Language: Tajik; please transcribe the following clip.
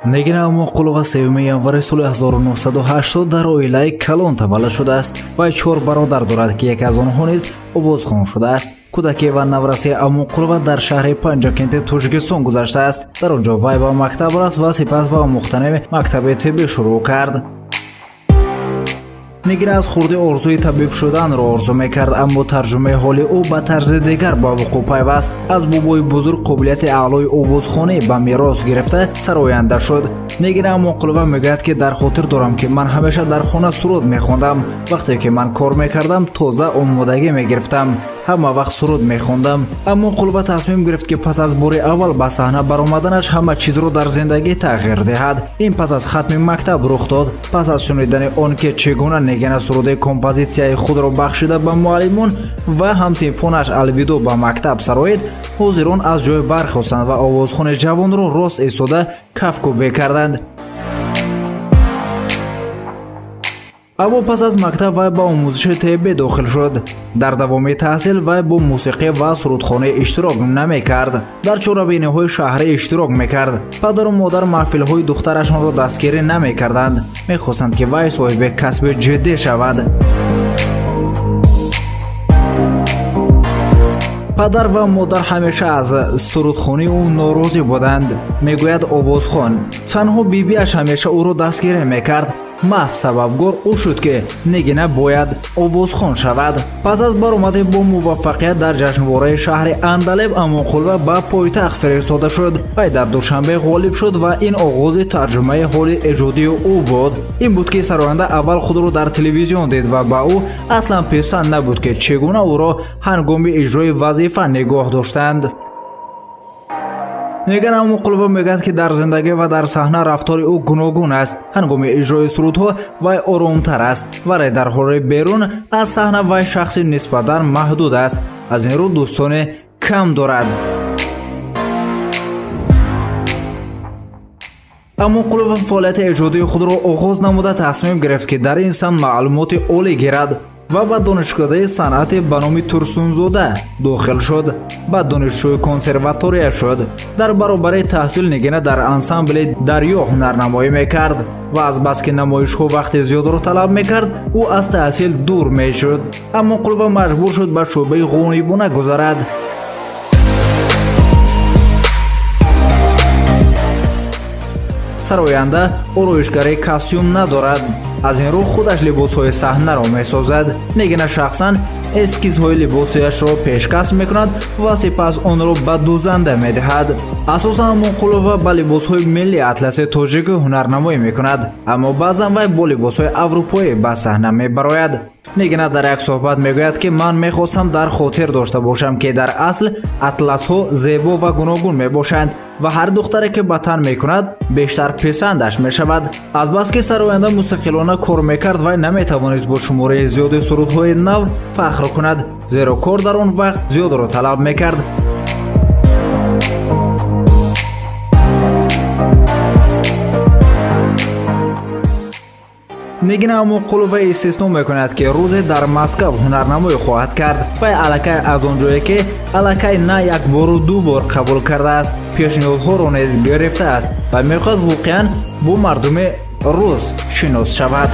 Нигина Амонқулова 3 январи соли 1980 дар оилаи калон таваллуд шудааст. Вай чор бародар дорад, ки яке аз онҳо низ овозхон шудааст. Кӯдакӣ ва наврасии Амонқулова дар шаҳри Панҷакенти Тоҷикистон гузаштааст. Дар он ҷо вай ба мактаб рафт ва сипас ба омӯхтани мактаби тиббӣ шурӯъ кард. Нигина аз хурдӣ орзуи табиб шуданро орзу мекард, аммо тарҷумаи ҳоли ӯ ба тарзи дигар ба вуқӯъ пайваст. Аз бобои бузург қобилияти аълои овозхонӣ ба мерос гирифта сароянда шуд. Нигина Амонқулова мегӯяд, ки дар хотир дорам, ки ман ҳамеша дар хона суруд мехондам. Вақте ки ман кор мекардам, тоза омодагӣ мегирифтам, ҳама вақт суруд мехондам. Амонқулова тасмим гирифт, ки пас аз бори аввал ба саҳна баромаданаш ҳама чизро дар зиндагӣ тағйир диҳад. Ин пас аз хатми мактаб рух дод. Пас аз шунидани он ки чӣ гуна Нигина суруди композитсияи худро бахшида ба муаллимон ва ҳамсинфонаш Алвидо ба мактаб сароид, ҳозирон аз ҷой бархостанд ва овозхони ҷавонро рост истода кафкӯбӣ карданд. Аммо пас аз мактаб вай ба омӯзиши тиббӣ дохил шуд. Дар давоми таҳсил вай бо мусиқӣ ва сурудхонӣ иштирок намекард, дар чорабиниҳои шаҳрӣ иштирок мекард. Падару модар маҳфилҳои духтарашонро дастгирӣ намекарданд, мехостанд, ки вай соҳиби касби ҷиддӣ шавад. Падар ва модар ҳамеша аз сурудхонии ӯ норозӣ буданд, мегӯяд овозхон. Танҳо бибиаш ҳамеша ӯро дастгирӣ мекард. Маҳз сабабгор ӯ шуд, ки Нигина бояд овозхон шавад. Пас аз баромади бо муваффақият дар ҷашнвораи шаҳри Андалеб, Амонқулова ба пойтахт фиристода шуд. Вай дар Душанбе ғолиб шуд ва ин оғози тарҷумаи ҳоли эҷодии ӯ буд. Ин буд, ки сароянда аввал худро дар телевизион дид ва ба ӯ аслан писанд набуд, ки чӣ гуна ӯро ҳангоми иҷрои вазифа нигоҳ доштанд. Нигина Амонқулова мегӯяд, ки дар зиндагӣ ва дар саҳна рафтори ӯ гуногун аст. Ҳангоми иҷрои сурудҳо вай оромтар аст, вале дар ҳоли берун аз саҳна вай шахси нисбатан маҳдуд аст, аз ин рӯ дӯстоне кам дорад. Амонқулова фаъолияти эҷодии худро оғоз намуда, тасмим гирифт, ки дар ин самт маълумоти олӣ гирад ва ба донишкадаи санъати ба номи Турсунзода дохил шуд. Ба донишҷӯи консерватория шуд. Дар баробари таҳсил Нигина дар ансамбли Дарё ҳунарнамоӣ мекард ва азбаски намоишҳо вақти зиёдро талаб мекард, ӯ аз таҳсил дур мешуд. Амонқулова маҷбур шуд ба шӯъбаи ғоибона гузарад. Сароянда ороишгари костюм надорад, аз ин рӯ худаш либосҳои саҳнаро месозад. Нигина шахсан эскизҳои либосияшро пешкаш мекунад ва сипас онро ба дӯзанда медиҳад. Асосан Амонқулова ба либосҳои милли атласи тоҷикӣ ҳунарнамоӣ мекунад, аммо баъзан вай бо либосҳои аврупоӣ ба саҳна мебарояд. Нигина дар як суҳбат мегӯяд, ки ман мехостам дар хотир дошта бошам, ки дар асл атласҳо зебо ва гуногун мебошанд ва ҳар духтаре, ки ба тан мекунад, бештар писандаш мешавад. Азбаски сароянда мустақилона кор мекард, вай наметавонист бо шумораи зиёди сурудҳои нав фахр кунад, зеро кор дар он вақт зиёдро талаб мекард. Нигина Амонқулова истисно мекунад, ки рӯзе дар Москав ҳунарнамоӣ хоҳад кард. Вай аллакай аз он ҷое, ки аллакай на як бору ду бор қабул кардааст, пешниҳодҳоро низ гирифтааст ва мехоҳад воқеан бо мардуми рус шинос шавад.